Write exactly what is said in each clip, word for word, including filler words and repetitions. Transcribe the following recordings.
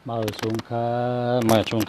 မႂ်ႇသုင်ၶႃႈ မႂ်ႇသုင်ၶႃႈ ပေႃႈမႄႈပီႈၼွင်ႉၶဝ် ၵူႈၵေႃႉၵူႈၵူၼ်းၶႃႈ မႂ်ႇသုင်ၶႃႈ။ မိူဝ်ႈၼႆႉ တဵမ်ၸဝ်ႉ တဵမ်ၸဝ်ႉတဵမ်ၸဵဝ်းၶႃႈၼေႃႈ၊ တေလၢတ်ႈၵႃႇထႃႇ ၸိၼ်ႇတႃႇမုၼိ တႆႈတဵၼ်းလူင် လူႇတၢၼ်းၽြႃးပဵၼ်ၸဝ်ႈ ယဝ်ႉၵေႃႈ တႆႈတဵၼ်းၵျူဝ်ႇ တႆႈတဵၼ်းလၢပ်ႈ တႆႈတဵၼ်းႁႄႉၽေး တႆႈတဵၼ်းမဵတ်ႉတႃႇ တဵၼ်းၵႃႉၶၢႆ။ ပေႃႈမႄႈပီႈၼွင်ႉၶဝ် မႃးတႆႈတဵၼ်းၵေႃႈ ႁဝ်းလုင်းသြႃႇ ၶူးမိူင်းလီ တေပိုင်ႈၵုင်ႇၽြႃးပဵၼ်ၸဝ်ႈ၊ ပိုင်ႈၵုင်ႇတြႃးတေႃႇၸဝ်ႈ၊ ပိုင်ႈၵုင်ႇသင်ႇၶႃႇတေႃႇၸဝ်ႈ၊ ပိုင်ႈၵုင်ႇသြႃႇသမႃးၸဝ်ႈၵေးၸူး၊ ပိုင်ႈၵုင်ႇပေႃႈၵုင်ႇမႄႈၸဝ်ႈၵေးၸူး၊ ပိုင်ႈၵုင်ႇၶူးဝႃးဢႃႇၸၢၼ်ႇ ၵူႈၸဝ်ႈၵူႈပႃး၊ ပိုင်ႈၵုင်ႇသြႃႇတဵၼ်း သြႃႇဢၢင်း သြႃႇၵႃႇထႃႇ သြႃႇဢၵ်ႉၶရႃႇ ဝိၵ်ႉၸႃႇ ၸဝ်ႈဢီႇယႃႇ သြႃႇဢီႇယႃႇ သြႃႇဢၵ်ႉၶရႃႇ သြႃႇတူဝ်ၼပ်ႉတင်းမူတ်းတင်းသဵင်ႈ၊ သြႃႇၵႃႇထႃႇတင်းမူတ်းတင်းသဵင်ႈ၊ သြႃႇတဵၼ်း သြႃႇဢၢင်းတင်းမူတ်းတင်းသဵင်ႈ၊ သြႃႇပေႇတၢင်ႇၵႃႇလႃႇတင်းမူတ်းတင်းသဵင်ႈ၊ ၵႃႈပဵၼ်ပေႇတၢင်ႇႁူးလႃးတင်းလၢႆ၊ ပိင်ႇၺႃႇဢတ်ႉထရႃႇသ သိပ်းပႅတ်ႇပိူင် ၵူႈၸဝ်ႈၵူႈၸဝ်ႈ၊ သြႃႇသမႃးၸဝ်ႈၵေးၸူး ၶူးဝႃးဢႃႇၸၢၼ်ႇ ၵူႈၸဝ်ႈၵူႈပႃး၊ သြႃႇပထမသြႃႇ တုတိယသြႃႇ တတိယသြႃႇ ၸတုတ်ႉထသြႃႇ ပၺ်ႇၸမသြႃႇ သၢမ်သိပ်းၶူး သြႃႇပႃႈငဝ်ႈ၊ ၵဝ်ႈသိပ်းၶူး သြႃႇပႃႈပၢႆ၊ ႁူၵ်းသိပ်းၶူး သြႃႇပႃႈၼႃႈ၊ ႁႃႈသိပ်းၶူး သြႃႇပႃႈလင်၊ သြႃႇသမႃးၸဝ်ႈၵေးၸူး သြႃႇသမႃးၸဝ်ႈတူၼ်ၶူး ၸဝ်ႈယသေႉ ပႅတ်ႇမိုၼ်ႇသီႇႁဵင် ၶဝ်ၸဝ်ႈၵူႈၸဝ်ႈၵူႈပႃး၊ ၸဝ်ႈၶုၼ်သိၵျႃး သၢမ်သိပ်းပၢႆသၢမ်ၸဝ်ႈ၊ သုရိယႃႇ ၸၼ်ႇတႃႇ ၶုၼ်လိူၼ်ၶုၼ်ဝၼ်း ၶဝ်ၸဝ်ႈ ၸဵမ်ၸဝ်ႈပႂ်ႉသႃႇသၼႃႇ ႁႃႈႁဵင်၊ ၸဝ်ႈပႂ်ႉမူၺ်ႇတေႃႇထၢတ်ႈၸႅတ်ႈ ပႅတ်ႇမိုၼ်ႇသီႇႁဵင်၊ ၸဝ်ႈပႂ်ႉထမ်းတေႃႇ ပႅတ်ႈတၵၢတ်ႈသၢမ်ၵွင် တင်းမူတ်းတင်းသဵင်ႈ၊ ၸဵမ်ၸဝ်ႈၼၢင်းဝသုင်ႇတရီႇ ၼၢင်းမၼိမေႇၶလႃႇ ၼၢင်းသုရသတီႇ သိပ်းသွင်ၼၢင်း ၶဝ်ၸဝ်ႈ ၸဵမ်ၸဝ်ႈပႂ်ႉၼမ်ႉတီႈၵိၼ် ၸဝ်ႈပႂ်ႉလိၼ်တီႈယူႇ ၸဝ်ႈပႃႇၽိူင်းထုင်ႉမိူင်းၼႆႉ ၸဝ်ႈပႃႇမႆႉသႅၼ်လမ်း ၸဝ်ႈလွႆၶမ်းသႅၼ်လုၵ်ႈ၊ လွႆဢွၼ်ႇပဵၼ်လွႆထမူင်၊ လွႆလူင်ပဵၼ်လွႆၸဝ်ႈၽႃႉ၊ လွႆယႂ်ႇၵျႃႉၵျႃႉပဵၼ်လွႆၸဝ်ႈမုၼ်ယႂ်ႇ ၶွင်ၼွင်ၶမ်းတႆးႁဝ်းၼေႃႈ။ သႃႇထုၸဝ်ႈ သႃႇထု။ ၸဝ်ႈလွႆၸၢင်ႉမိူင်းၵိုင်၊ ၸဝ်ႈလွႆႁူၼ်းမိူင်းပွၼ်၊ ၸဝ်ႈလွႆပၢင်ၼၢဝ်ၵဵင်းတုင်၊ ၸဝ်ႈလွႆလဵင်းမိူင်းယႆ၊ ၸဝ်ႈလွႆမျၢတ်ႈသပိတ်ႈ ၵဵင်းမႆႇ၊ ၸဝ်ႈလွႆလူင်ၵဵင်းလၢဝ်၊ ၸဝ်ႈလွႆဢိၼ်းထၼုၼ်း။ သႃႇထု သႃႇထု။ ႁူၵ်းသိပ်းပူႇမေႃထဝ်ႈ ၵဝ်ႈသိပ်းပူႇမေႃၶူး၊ ၸဝ်ႈပူႇလူင်ၸဝ်ႈမိူင်းယွင်း၊ ၸဝ်ႈပူႇလူင်ၸဝ်ႈၵဵင်းသႅၼ်၊ သြႃႇသမႃးၸဝ်ႈၵေးၸူး၊ သြႃႇသမႃးၸဝ်ႈတူၼ်ၶူး ၵူႈၸဝ်ႈၵူႈပႃးၶႃႈ။ ယၢမ်းလဵဝ် ၶႃႈႁဝ်းၶႃႈ တႆႈတဵၼ်း ႁႂ်ႈၵတ်ႉႁႂ်ႈၶွင်ႇ ႁႂ်ႈဢွင်ႇႁႂ်ႈယမ်သေၵမ်းၶႃႈ။ သြႃႇဢွင်ႇ သြႃႇဢွင်ႇ တပႄးၵေႃႈဢွင်ႇ၊ သြႃႇၵေႃႈဢွင်ႇ တပႄးၵေႃႈဢွင်ႇ ဢွင်ႇမိူၼ်ၵၼ်ၶႃႈ။ ႁႂ်ႈလႆႈဢွင်ႇမႅၼ်ႈ ဢွင်ႇမၢၼ် ဢွင်ႇမႅၼ်ႈထၢင်ႇသႃႇ ႁႂ်ႈလႆႈလီသေဢွၼ်တၢင်းသေၵဝ်ႇၶႃႈ။ ႁဝ်းၶႃႈ တေႁေႃးၵႃႇထႃႇၸိၼ်ႇတႃႇမုၼိ၊ ၵႃႇထႃႇၸိၼ်ႇတႃႇမုၼိၼႆႉ ႁေႃးတီႈႁိူၼ်းၵေႃႈ ႁိူၼ်းမျၢတ်ႈ၊ ႁေႃးတီႈၵျွင်းၵေႃႈ ၵျွင်းမျၢတ်ႈ၊ ႁေႃးတီႈႁေႃၵေႃႈ ႁေႃမျၢတ်ႈ၊ ႁေႃးတီႈတူၼ်ႈမႆႉၵေႃႈ တူၼ်ႈမႆႉမျၢတ်ႈ ၼႆၶႃႈ။ ၵႃႇထႃႇၸိၼ်ႇတႃႇမုၼိ ပေႃးၽႂ်မေႃႁေႃးၵေႃႈ ႁေႃးၵူႈဝၼ်းၵူႈဝၼ်း၊ ပေႃးဝႃႈ ၽႂ်မေႃႁေႃးၼႆၵေႃႈ ၽုၺ်ႇထွမ်ႇၵူႈဝၼ်းၵူႈဝၼ်း ပဵၼ်မင်ႇၵလႃႇလီ မင်ႇၵလႃႇမျၢတ်ႈၶႃႈဢေႃႈ။ မႂ်ႇသုင်ၶႃႈ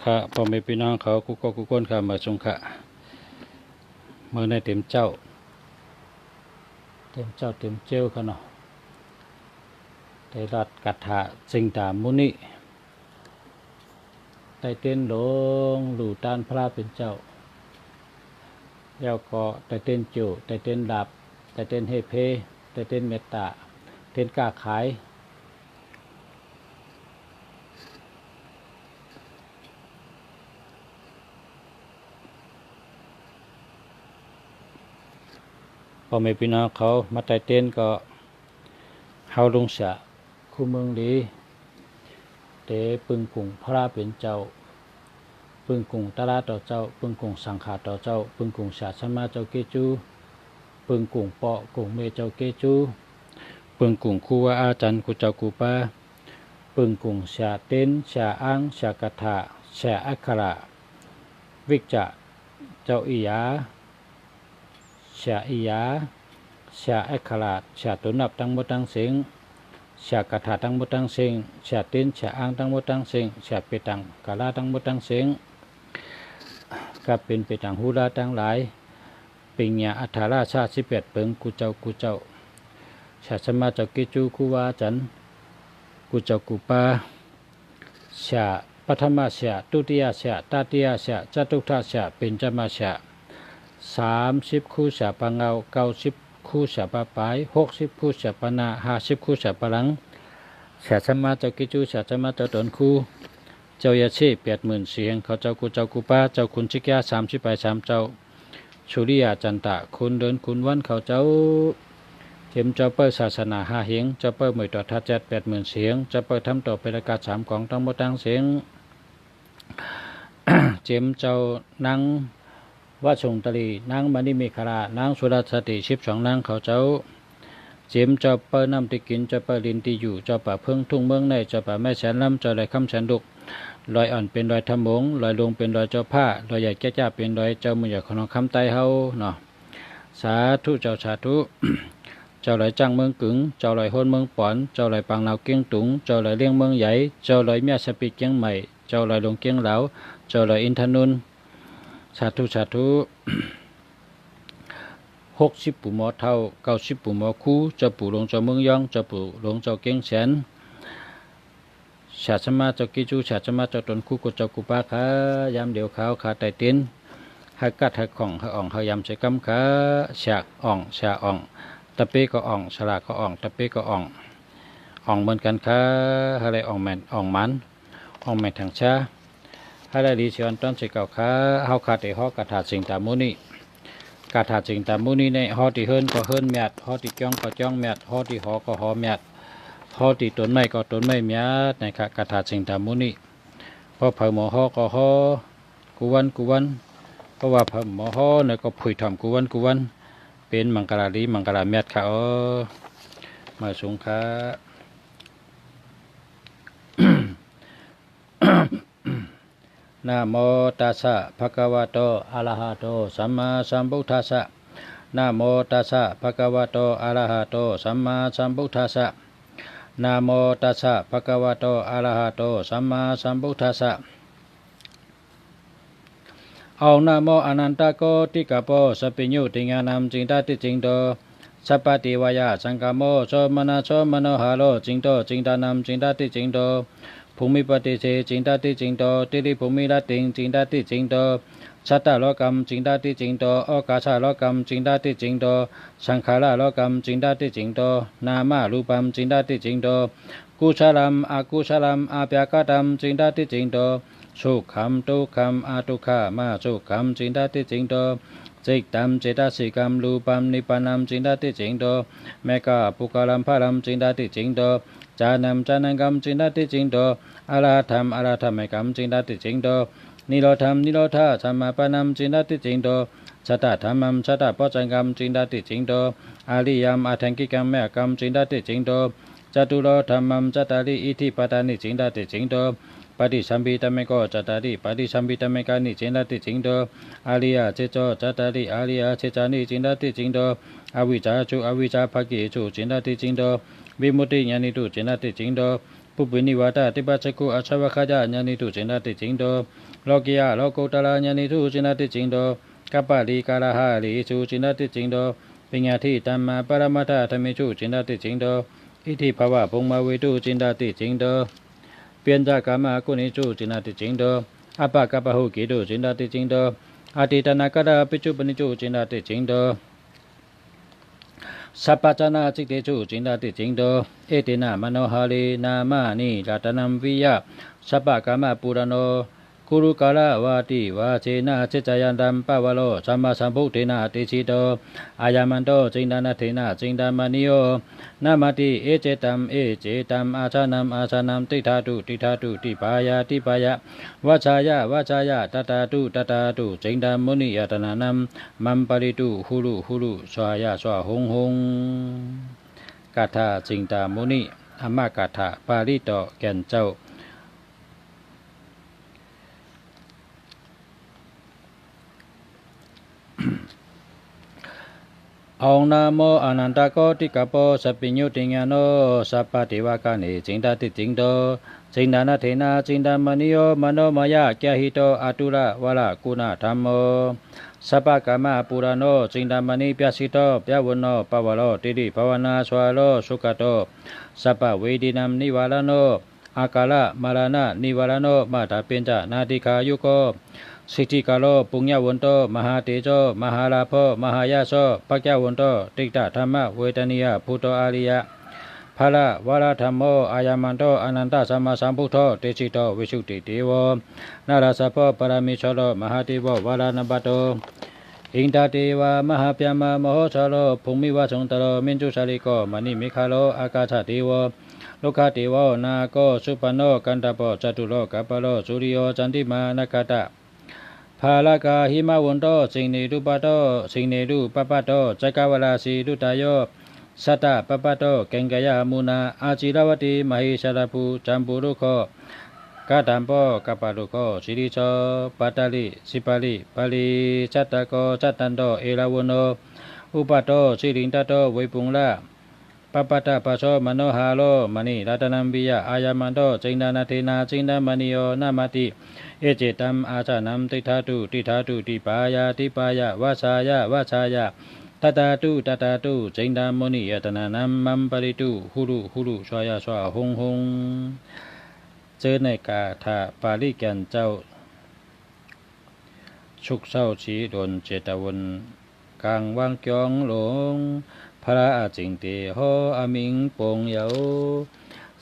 ။ Namo tassa bhagavato arahato sammāsambuddhassa. Namo tassa bhagavato arahato sammāsambuddhassa. Namo tassa bhagavato arahato sammāsambuddhassa. Ōm namo anantakoṭikāpo sabbītiññāṇaṃ cintati ciñño, sabbadevāya saṅkhammo somanasso manoharo, cinto cintanam cintati ciñño, bhūmipaṭicche cintati ciñño, tiribhūmirattiṃ cintati ciñño, sattalokam cintati ciñño, okāsalokaṃ cintati ciñño, saṅkhāralokaṃ cintati ciñño, nāmarūpaṃ cintati ciñño, kusalaṃ akusalam abyākataṃ cintati ciñño, sukhaṃ dukkham adukkhamasukham cintati ciñño, cittam cetasikam rūpam nibbānam cintati ciñño, meghapuggalam balaṃ cintati ciñño, jānaṃ jānaṅgam cintati ciñño, arahatam arahatamaggam cintati ciñño, nirodham nirodhasamappannam cintati ciñño, satthadhammam satthapaccaṅgam cintati ciñño, ariyam aṭṭhaṅgikam maggaṃ cintati ciñño, caturo dhammam cattāri iddhipādāni cintati ciñño, paṭisambhidāmaggo cattāri paṭisambhidāmaggāni cintati ciñño, ariyasejo cattāri ariyasejanī cintati ciñño, avijjāsu avijjābhāgesu cintati ciñño, vimuttiñāṇesu cintati ciñño, Pubbenivātadipassako asāvakkhayā ñāṇīsu ciṇḍati ciṇḍo, lokiyā lokuttarañāṇīsu ciṇḍati ciṇḍo, kapalikālahārīsu ciṇḍati ciṇḍo, paññātiṭṭhamaparamatthadhammesu ciṇḍati ciṇḍo, itthibhāvabrahmavīsu ciṇḍati ciṇḍo, pañcakamaggunīsu ciṇḍati ciṇḍo, appagabbhāhukīsu ciṇḍati ciṇḍo, atītānāgatapaccuppannesu ciṇḍati ciṇḍo, sabbaññācittesu ciṇḍati ciṇḍo, etena manoharena maṇi ratanaṃ viya, sabbakammapūraṇo gurukāravādi vajjena sijjhayantaṃ pavaro sammāsambuddhena desito, ayaṃ buddho ciṇḍānathena ciṇḍāmaṇiyo namāti. Iccettaṃ iccettaṃ āsanaṃ āsanaṃ tiṭṭhatu tiṭṭhatu dīpāya dīpāya vassāya vassāya tattā tu tattā tu ciṇḍaṃ muniratanānaṃ maṃ pālitu hulu hulu svāhāya svāhuṃ huṃ. คาถา Ciṇḍamuni dhammagāthā, Pāḷi ต่อ แก่นเจ้า Om namo anantakoti kappo sabbiññutañāṇo sabbadevagāne ciṇḍati ciṇḍo, ciṇḍānathena ciṇḍāmaṇiyo manomāya kyāhito atulavaraguṇadhammo, sabbakammapūraṇo ciṇḍāmaṇi byāsito byāvaṇṇo pavaro tiri bhuvanasāro sugato sabbavedanaṃ nivāraṇo, akālamaraṇanivāraṇo mātāpiṇḍanādīghāyuko siddhikaro puññavanto mahātejo mahālābho mahāyaso bhāgyavanto tiṭṭhadhammavedanīyabhūto ariyaphalabaladhammo ayaṃ buddho anantasammāsambuddho desito visuddhidevo narāsabho pāramīsāro mahādevo varanapāto indadevā mahābrahmā mahesvaro bhūmivaso indro manjusalī ca maṇimekhalo ākāsadevo ruddhadevo nāgo supaṇṇo gandhabbo ca turo kapalo suriyo candimā nakkhattapallakkhilavanto sinde rūpato sinde rūpabbatato cakkavāḷasiruṭṭhayo sattapabbatato kaṅkhayamunā aciravatī mahesārabbhu jambudukko kadambo kapaddukko siriso pattari sipari parisattako santanto erāvaṇo upato siriṃ tato vepullā pabbatapaso manoharo maṇi ratanaṃ viya ayaṃ buddho ciṇḍānathena ciṇḍāmaṇiyo namāti. Iccettaṃ āsanaṃ tiṭṭhatu tiṭṭhatu dīpāya dīpāya vassāya vassāya tattā tu tattā tu ciṇḍaṃ muniratanānaṃ maṃ pālitu hulu hulu svāhāya svāhuṃ huṃ. เจอในคาถาปาลีแก่นเจ้า Suk sau si don ce ta vun kang wang kyong long, phara a cing te ho a ming pong yau.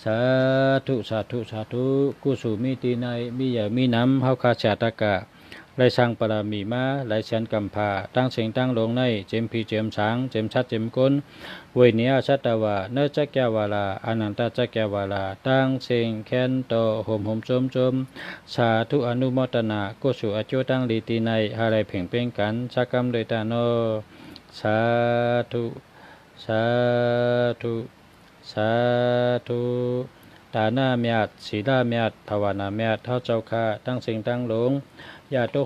Sādhu, sādhu, sādhu. ကုသိုလ်မီးတည် နံႈမီးယႂ်ႇမီးၼမ် ႁဝ်းၶႃႈသြႃႇတၵ်ႉၵႃႇ လႆႈသၢင်ႈပႃႇရမီႇမႃး လၢႆသႅၼ်ၵမ်ႇၽႃႇ တင်းသဵင်ႈတင်းလူင်ၼႆႉ ၸဵမ်ၽီၸဵမ်သၢင် ၸဵမ်သတ်းၸဵမ်ၵူၼ်း ဝေႇၼေယျသတ်ႉတဝႃႇ ၼႂ်းၸၵ်ႉၵျႃႇဝလႃႇ ဢၼၼ်ႇတၸၵ်ႉၵျႃႇဝလႃႇ တင်းသဵင်ႈ ၶႅၼ်းတေႃႈ ႁူမ်ႁူမ်ၸူမ်းၸူမ်း သႃႇထု ဢၼုမေႃးတၼႃႇ ၵုသူဝ်ႇဢၵျူဝ်း တၢင်းလီတီႈၼႆႈ ႁႂ်ႈလႆႈၽဵင်ႇပဵင်းၵၼ် သေၵမ်းလူၺ်ႈတႃႉၼေႃႈ။ သႃႇထု သႃႇထု သႃႇထု။ တႃႇၼမျၢတ်ႈ သီႇလမျၢတ်ႈ ၽႃႇဝၼႃႇမျၢတ်ႈ ႁဝ်းၸဝ်ႈၶႃႈ တင်းသဵင်ႈတင်းလူင် ယႃႇတူ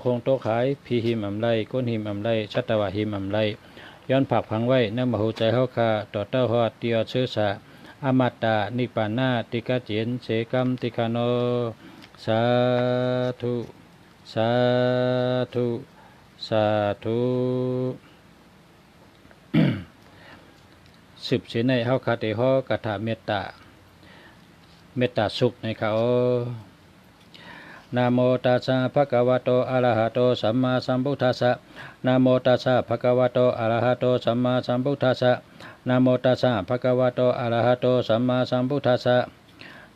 ၵ်းႁူင်ႈတူၵ်းႁၢႆ ၽီႁိမ်ဢမ်ႇလႆႈ ၵူၼ်းႁိမ်ဢမ်ႇလႆႈ သတ်ႉတဝႃႇႁိမ်ဢမ်ႇလႆႈ ယွၼ်းၽၢၵ်ႇၽင်ဝႆႉ ၼႂ်းမႁူဝ်ၸႂ်ႁဝ်းၶႃႈ တေႃႇတႃႇႁွတ်ႈ တီႈဢေႃးသိူဝ်းသႃႇ ဢမတၼိပ်ႉပႃႇၼ တီႈၵတ်းယဵၼ် သေၵမ်းတီႈၶႃႈၼေႃႈ။ သႃႇထု သႃႇထု သႃႇထု။ သိုပ်ႇသေၼႆႉ ႁဝ်းၶႃႈတေႁေႃး ၵႃႇထႃႇမဵတ်ႉတႃႇ မဵတ်ႉတႃႇသုတ်ႈၼႆၶႃႈဢေႃႈ။ Namo tassa bhagavato arahato sammāsambuddhassa. Namo tassa bhagavato arahato sammāsambuddhassa. Namo tassa bhagavato arahato sammāsambuddhassa.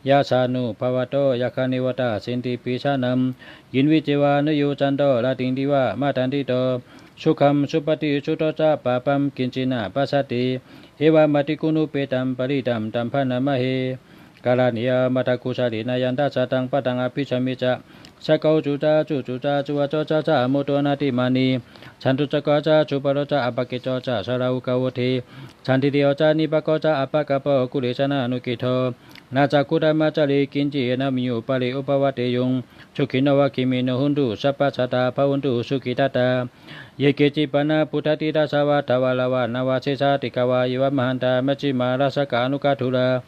Yassānubhāvato yakkhā nivātā santi pisānaṃ, yinviccheva niyujjhanto rattindiva matandito, sukhaṃ supati sutto ca pāpaṃ kiñci na passati, evaṃ matiguṇūpetaṃ parittaṃ taṃ bhaṇāma he. Karaṇīyamatthakusalena yantassa taṃ padaṃ abhisamecca, sakko sucā susucā suvaco cassa mudu anatimānī, santussako ca subharo ca appakicco ca sallahukaṃ hotu, santindriyo ca nipako ca appagabbho kulesanānugiddho, na ca khuddaṃ ācare kiñci yena viññū pare upavadeyyuṃ. Sukhino vā khemino hontu, sabbā sattā bhavantu sukhitattā. Ye keci pāṇabhūtatthi dāsā vā thāvarā vā anavasesā, dīghā vā yā vā mahantā majjhimā rassakā aṇukathūlā,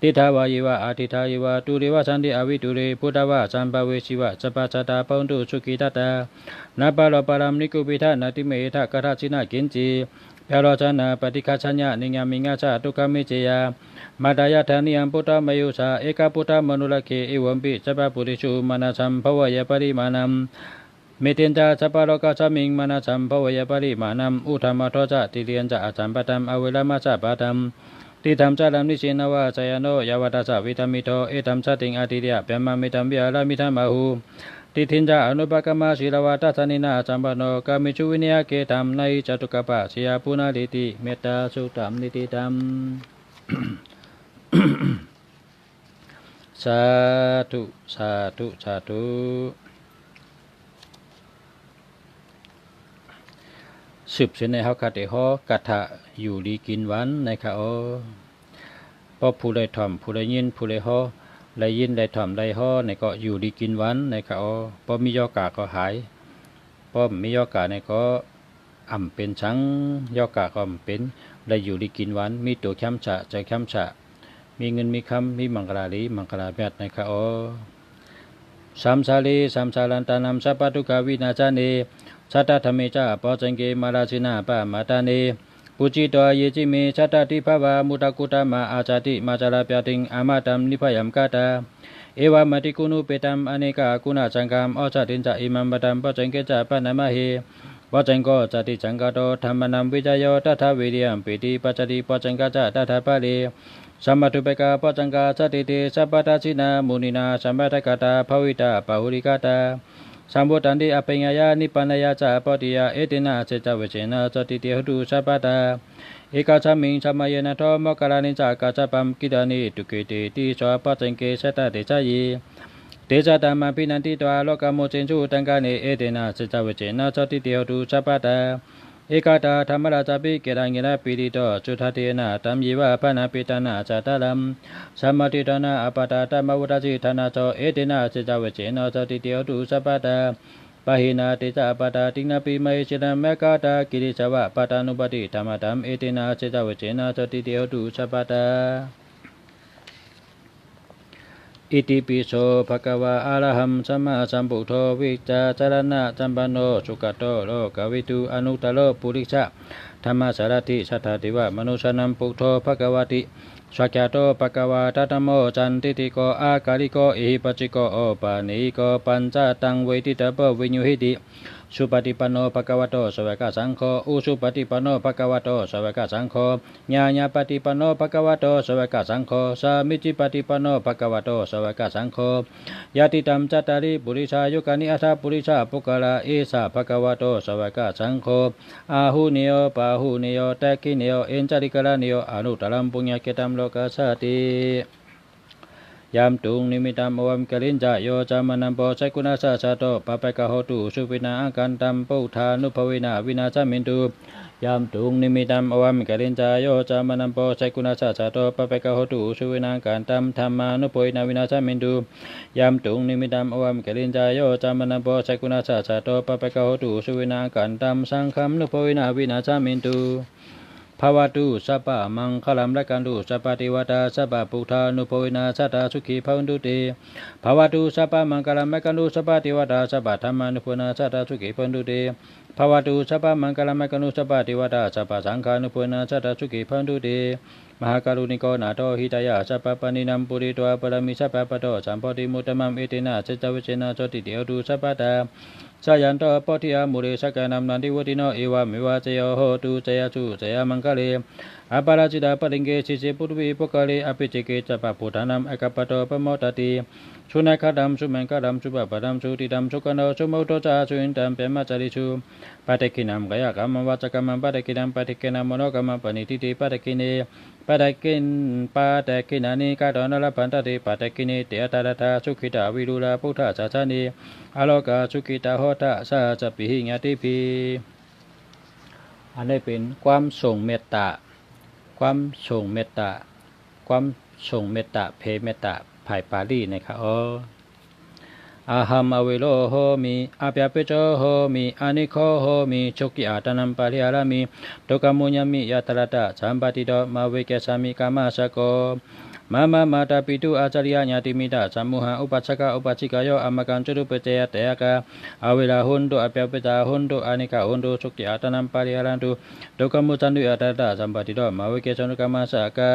Tiṭṭhā vā ye va, atiṭṭhā ye va, dūre vasanti avidūre, bhūtā vā sambhavesī va, sabbā sattā bhavantu sukhitattā. Na paro paraṃ nikubbetha, nātimaññetha katthaci na kiñci. Byārosanā paṭighasaññā, niyyānikañca dukkhamiccheyya. Mātā yathā niyaṃ puttamayussā, ekaputtamanurakkhe, evampi sabbabhūtesu, mānasambhāvaye aparimāṇaṃ. Mettañca sabbalokasmiṃ, mānasambhāvaye aparimāṇaṃ, uddhamadho ca tiriyañca, asambādhaṃ averaṃ asapattaṃ. Tiṭṭhaṃ caraṃ nisinno vā, sayāno yāvatassa vigatamiddho, etaṃ satiṃ adhiṭṭheyya, brahmametaṃ viharamidhamāhu. Diṭṭhiñca anupagamma, sīlavā dassanena sampanno, kāmesu vineyya gedhaṃ, na hi jātu gabbhaseyyaṃ punaretīti. Mettāsuttaṃ niṭṭhitaṃ. Sādhu, sādhu, sādhu. ສືບເສັ້ນໃນເຮົາຄະເດຮໍກະຖາຢູ່ດີກິນຫວານໃນຄະອໍ. ເພາະຜູ້ໃດຖ່ອມ ຜູ້ໃດຍິນ ຜູ້ໃດຫໍ ໄດ້ຍິນ ໄດ້ຖ່ອມ ໄດ້ຫໍໃນກໍຢູ່ດີກິນຫວານໃນຄະອໍ. ບໍ່ມີໂລກາກໍຫາຍ ບໍ່ມີໂລກາໃນກໍ ອຳເປັນສັງ ໂລກາກໍອຳເປັນ ໄດ້ຢູ່ດີກິນຫວານ ມີຕົວແຄມສະ ໃຈແຄມສະ ມີເງິນມີຄຳ ມີມັງກະລາດີ ມັງກະລາແມັດໃນຄະອໍ. Samsārī saṃsārantānaṃ sabbadukkhavināsane, satthadhamme ca bojjhaṅge mārasenā appamaddane, pūjitā ye caimhe satthā devā mutto gotama, ācikkhati mācarapaṭiṃ amataṃ nibbhayaṃ katā. Evamādiguṇūpetaṃ anekaguṇasaṅghaṃ, osathiñca imaṃ vantaṃ bojjhaṅge ca bhaṇāma he. Bojjhaṅgo jātisaṅkhāto dhammānaṃ vicayo tathā viriyampīti passaddhi bojjhaṅgassa tathāpare. Samādhupekkhabojjhaṅgā sacchete sabbadassinā muninā sammadakkhātā bhāvitā bahulīkatā. Saṃvattanti abhiññāya nibbānāya ca bodhiyā, etena saccavajjena sotthi te hotu sabbadā. Ekasmiṃ samaye nātho moggallānañca kassapaṃ, gilāne dukkhite diso bojjhaṅge satta desayi. Te ca taṃ abhinanditvā rogā mocesuṃ taṅkhaṇe, etena saccavajjena sotthi te hotu sabbadā. Ekadā dhammarājāpi gelaññenapīḷito, sudaṭṭhena taṃ yeva baṇāpetvāna sādaraṃ, sammiddhānaṃ ābādhā tamhā vuṭṭhāsi ṭhānaso, etena saccavajjena sotthi te hotu sabbadā. Pahīnā te ca ābādhā tiṇṇannampi mahesinaṃ, maggātā kilesā va pattānuppattidhammataṃ, etena saccavajjena sotthi te hotu sabbadā. Itipi so bhagavā arahaṃ sammāsambuddho vijjācaraṇasampanno sugato lokavidū anuttaro purisadammasārathi satthā devamanussānaṃ buddho bhagavāti. Svākkhāto bhagavatā dhammo sandiṭṭhiko akāliko ehipassiko opanayiko paccattaṃ veditabbo viññūhīti. Supaṭipanno bhagavato sāvakasaṅgho, ujupaṭipanno bhagavato sāvakasaṅgho, ñāyapaṭipanno bhagavato sāvakasaṅgho, sāmīcipaṭipanno bhagavato sāvakasaṅgho, yadidaṃ cattāri purisayugāni aṭṭha purisapuggalā, esa bhagavato sāvakasaṅgho, āhuneyyo pāhuneyyo dakkhiṇeyyo añjalikaraṇīyo anuttaraṃ puññakkhettaṃ lokassāti. Yaṃ dunnimittaṃ avamaṅgalañca yo cāmanāpo sakuṇassa saddo pāpaggaho dussupinaṃ akantaṃ buddhānubhāvena vināsamentu. Yaṃ dunnimittaṃ avamaṅgalañca yo cāmanāpo sakuṇassa saddo pāpaggaho dussupinaṃ akantaṃ dhammānubhāvena vināsamentu. Yaṃ dunnimittaṃ avamaṅgalañca yo cāmanāpo sakuṇassa saddo pāpaggaho dussupinaṃ akantaṃ saṅghānubhāvena vināsamentu. Bhavatu sabbamaṅgalaṃ rakkhantu sabbadevatā sabbabuddhānubhāvena sadā sukhī bhavantu te. Bhavatu sabbamaṅgalaṃ rakkhantu sabbadevatā sabbadhammānubhāvena sadā sukhī bhavantu te. Bhavatu sabbamaṅgalaṃ rakkhantu sabbadevatā sabbasaṅghānubhāvena sadā sukhī bhavantu te. Mahākāruṇiko nātho hitāya sabbapāṇinaṃ pūretvā pāramī sabbā patto sambodhimuttamaṃ etena saccavajjena sotthi te hotu sabbadā. Jayanto bodhiyā mūle sakyānaṃ nandivaḍḍhano evameva jayo hotu jayassu jayamaṅgale. Aparājitapallaṅke sīse paṭhavipokkhare abhiseke sabbabuddhānaṃ aggappatto pamodati. Sunakkhattaṃ sumaṅgalaṃ supabhātaṃ suhuṭṭhitaṃ sukhaṇo sumuhutto ca suyiṭṭhaṃ brahmacārisu. Padakkhiṇaṃ kāyakammaṃ vācākammaṃ padakkhiṇaṃ padakkhiṇaṃ manokammaṃ paṇidhī te padakkhiṇe. Padakkhiṇ- padakkhiṇāni katvāna labhantatthe padakkhiṇe. Te atthaladdhā sukhitā viruḷhā buddhasāsane. Arogā sukhitā hotha saha sabbehi ñātibhi. ອັນນີ້ເປັນຄວາມສົ່ງເມດຕາ ຄວາມສົ່ງເມດຕາ ຄວາມສົ່ງເມດຕາ ແຜ່ເມດຕາ ຝ່າຍປາລີນະຄະ. Ahaṃ avero homi, abyāpajjho homi, anīgho homi, sukhī attānaṃ pariharāmi, dukkhā muccaṃ yathāladdhasampattito, mā vigasāmi kammassako. Mama mātāpitu ācariya ñātimitta samūhā upāsaka upāsikāyo amakaṃ catupaccayadāyakā averā hontu abyāpajjā hontu anīghā hontu sukhī attānaṃ pariharantu dukkhamuccantu yathāladdhasampattito mā vigacchantu kammassakā.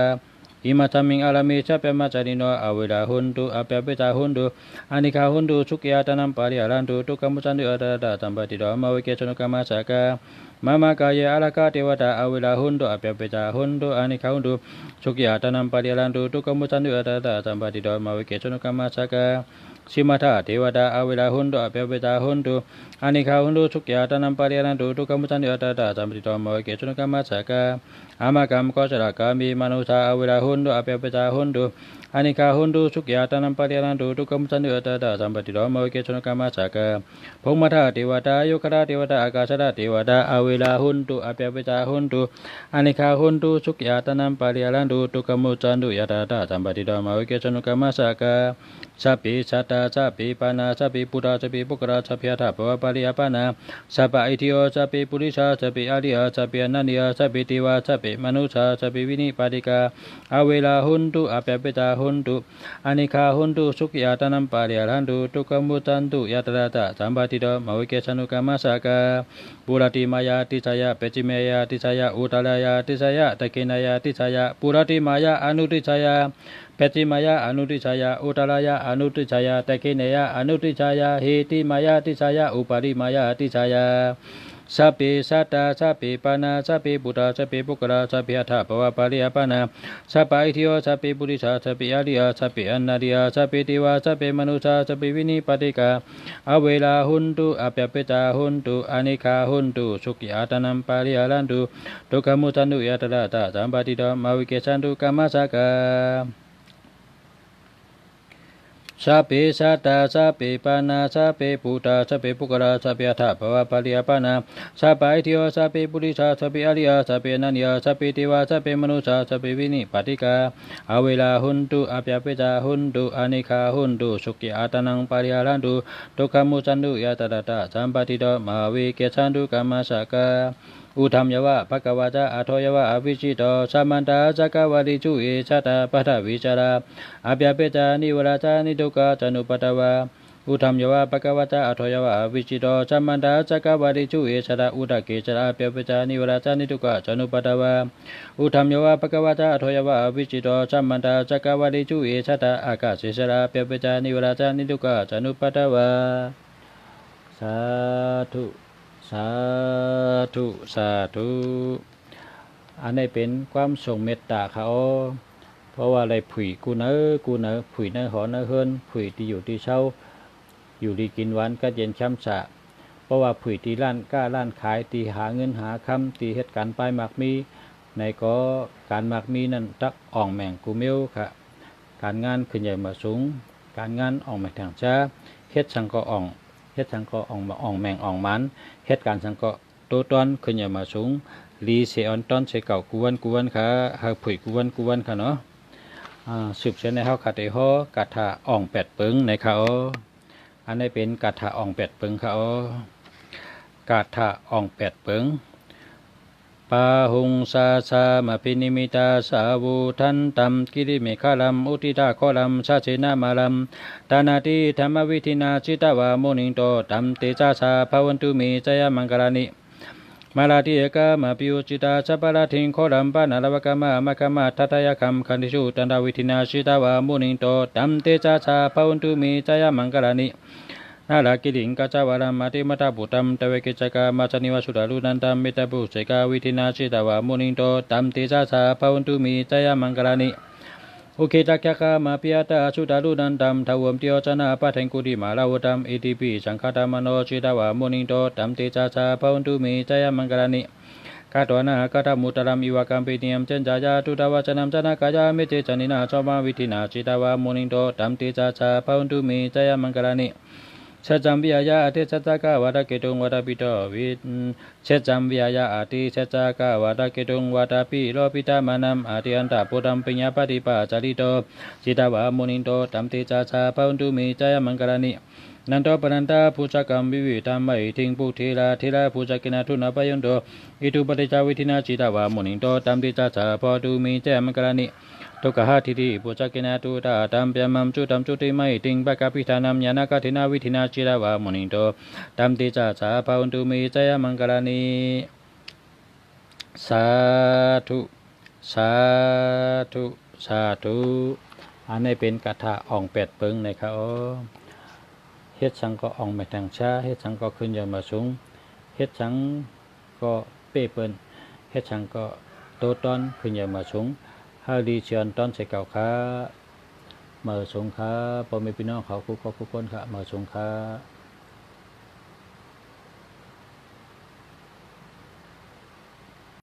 Imasmiṃ ārāme sabrahmacārino averā hontu abyāpajjā hontu anīghā hontu sukhī attānaṃ pariharantu dukkhamuccantu yathāladdhasampattito mā vigacchantu kammassakā. Mama kāye ārākkhā devatā averā hontu abyāpajjā hontu anīghā hontu sukhī attānaṃ pariharantu dukkhamuccantu yathāladdhasampattito mā vigacchantu kammassakā. Sīmaṭṭhā devatā averā hontu abyāpajjā hontu anīghā hontu sukhī attānaṃ pariharantu dukkhamuccantu yathāladdhasampattito mā vigacchantu kammassakā. Amhākaṃ kosalassi mānusā averā hontu abyāpajjā hontu anīghā hontu sukhī attānaṃ pariharantu dukkhamuccantu yathāladdhasampattito mā vigacchantu kammassakā. Bhummaṭṭhā devatā yādattā devatā ākāsaṭṭhā devatā averā hontu abyāpajjā hontu anīghā hontu sukhī attānaṃ pariharantu dukkhamuccantu yathāladdhasampattito mā vigacchantu kammassakā. Sabbe sattā sabbe pāṇā sabbe bhūtā sabbe puggalā sabbe attabhāvapariyāpannā sabbā itthiyo sabbe purisā sabbe ariyā sabbe anariyā sabbe devā sabbe manussā sabbe vinipātikā averā hontu abyāpajjā hontu anīghā hontu sukhī attānaṃ pariharantu dukkhamuccantu yathāladdhasampattito mā vigacchantu kammassakā. Puratthimāya disāya pacchimāya disāya uttarāya disāya dakkhiṇāya disāya puratthimāya anudisāya pacchimāya anudisāya uttarāya anudisāya dakkhiṇāya anudisāya heṭṭhimāya disāya uparimāya disāya sabbe sattā sabbe pāṇā sabbe bhūtā sabbe puggalā sabbe attabhāvapariyāpannā sabbā itthiyo sabbe purisā sabbe ariyā sabbe anariyā sabbe devā sabbe manussā sabbe vinipātikā averā hontu abyāpajjā hontu anīghā hontu sukhī attānaṃ pariharantu dukkhamuccantu yathāladdhasampattito mā vigacchantu kammassakā. Sabbe sattā sabbe pāṇā sabbe bhūtā sabbe puggalā sabbe attabhāvapariyāpannā sabbā itthiyo sabbe purisā sabbe ariyā sabbe anariyā sabbe devā sabbe manussā sabbe vinipātikā averā hontu abyāpajjā hontu anīghā hontu sukhī attānaṃ pariharantu dukkhamuccantu yathāladdhasampattito mā vigacchantu kammassakā. Uddhaṃ yāva bhagavā ca adho yāva avicito samantā cakkavāḷesu icchāda pathavijarā abyāpajjā nivārā ca nidukkhā ca anupaddavā. Uddhaṃ yāva bhagavā ca adho yāva avicito samantā cakkavāḷesu icchāda uddhakiccharā abyāpajjā nivārā ca nidukkhā ca anupaddavā. Uddhaṃ yāva bhagavā ca adho yāva avicito samantā cakkavāḷesu icchāda ākāsakiccharā abyāpajjā nivārā ca nidukkhā ca anupaddavā. Sādhu. Sādhu sādhu. อันนี้เป็นความทรงเมตตาค่ะอ๋อ เพราะว่าได้ผุยกู้เนอกู้เนอผุยในหอในเฮือนผุยที่อยู่ที่เช่า อยู่ดีกินหวานกัดเย็นแคมสะ เพราะว่าผุยที่ร้านก้าร้านขายที่หาเงินหาคำที่เฮ็ดการปายหมากมีในก็การหมากมีนั่นตักอ่องแหม่งกูเมียวค่ะ การงานขึ้นใหญ่มาสูง การงานอ่องแหม่งแถงช้า เฮ็ดสังก็อ่อง เฮ็ดสังก็อ่องอ่องแหม่งอ่องหมาน เฮ็ดการสังก็โตต้อนขึ้นใหญ่มาสูง หลีเสออนต้อนเสเก่ากูวันกูวันค่ะ ให้ผุยกูวันกูวันค่ะเนาะ อ่า สืบเสยในเฮาคาเตฮอกาถาอ่องแปดเปิงในค่ะอ๋อ อันนี้เป็นกาถาอ่องแปดเปิงค่ะอ๋อ กาถาอ่องแปดเปิง Bāhuṃ sahassamabhinimmitasāvudhantaṃ girimekhalaṃ uditaghoraṃ sasenamāraṃ dānādidhammavidhinā jitavā munindo taṃ tejasā bhavatu me jayamaṅgalāni. Mārātirekamabhiyujjhitasabbarattiṃ ghorampanāḷavakamakkhamathaddhayakkhaṃ khantīsudantaṃ vidhinā jitavā munindo taṃ tejasā bhavatu me jayamaṅgalāni. Nāḷāgiriṃ gajavaraṃ atimattabhūtaṃ dāvaggicakkamasanīva sudāruṇantaṃ mettambusekavidhinā jitavā munindo taṃ tejasā bhavatu me jayamaṅgalāni. Ukkhittakhaggam atihatthasudāruṇantaṃ dhāvantiyojanapathaṅgulimālavantaṃ iddhībhisaṅkhatamano jitavā munindo taṃ tejasā bhavatu me jayamaṅgalāni. Katvāna kaṭṭhamudaraṃ iva gabbhinīyā ciñcāya duṭṭhavacanaṃ janakāyamajjhe sannayhitvā somavidhinā jitavā munindo taṃ tejasā bhavatu me jayamaṅgalāni. Saccaṃ vihāya atisaccakavādaketuṃ vādābhiropitamanaṃ saccaṃ vihāya atisaccakavādaketuṃ vādābhiropitamanaṃ atiandhabhūtaṃ paññāpadīpajalito jitavā munindo taṃ tejasā bhavatu me jayamaṅgalāni. nandopanandabhujagaṃ vibudhaṃ mahiddhiṃ puttadārādhirājaguṇāpayanto iddhūpadesavidhinā jitavā munindo taṃ tejasā bhavatu me jayamaṅgalāni. Duggāhadiṭṭhibhujagena sudaṭṭhahatthaṃ brahmaṃ sudaṃ jotiradityam iddhiṃ pakābhidhānaṃ ñāṇāgadena vidhinā jitavā munindo taṃ tejasā bhavatu me jayamaṅgalāni. Sādhu, sādhu, sādhu. อันนี้เป็นคาถาอ่องแปดเปิงนะครับ อ๋อ เฮ็ดสังก็อ่องแม่นแห่งชา เฮ็ดสังก็ขึ้นอย่างมาสูง เฮ็ดสังก็เป้เปิ้น เฮ็ดสังก็โตต้อนขึ้นอย่างมาสูง ให้ดีเชิญต้อนใส่เก่าครับ มาสูงครับ พ่อแม่พี่น้องเขาคู่ครอบคู่คนครับ มาสูงครับ